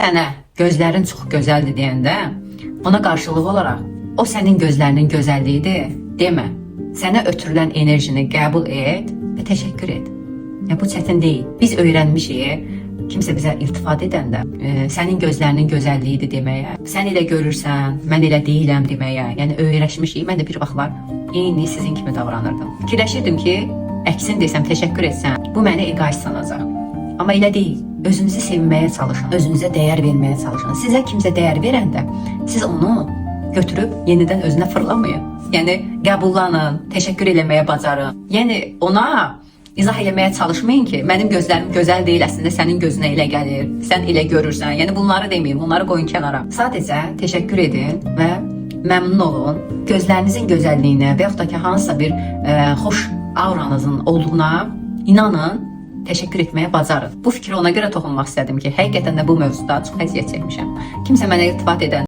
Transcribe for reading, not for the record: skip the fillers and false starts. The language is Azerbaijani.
Sənə gözlərin çox gözəldir deyəndə, ona qarşılıq olaraq o sənin gözlərinin gözəlliyidir demə. Sənə ötürülən enerjini qəbul et və təşəkkür et. Ya bu çətin deyil. Biz öyrənmişik. Kimsə bizə iltifat edəndə, sənin gözlərinin gözəlliyidir deməyə, sən elə görürsən, mən elə deyiləm deməyə. Yəni öyrəşmişik. Mən də bir vaxtlar eyni sizin kimi davranırdım. Fikirləşirdim ki, əksin desəm, təşəkkür etsəm, bu məni egoist sanacaq. Amma elə deyil. Özünüzü sevməyə çalışın, özünüzə dəyər verməyə çalışın. Sizə kimsə dəyər verəndə siz onu götürüb yenidən özünə fırlamayın. Yəni qəbullanın, təşəkkür eləməyə bacarın. Yəni ona izah eləməyə çalışmayın ki, mənim gözlərim gözəl deyil, əslində sənin gözünə elə gəlir, sən elə görürsən. Yəni bunları deməyin, bunları qoyun kənara. Sadəcə təşəkkür edin və məmnun olun. Gözlərinizin gözəlliyinə və yaxud da ki, hansısa bir xoş auranızın olduğuna inanın, təşəkkür etməyə bacarın. Bu fikri ona görə toxunmaq istədim ki, həqiqətən də bu mövzuda çox əziyyət çəkmişəm. Kimsə mənə iltifat edəndə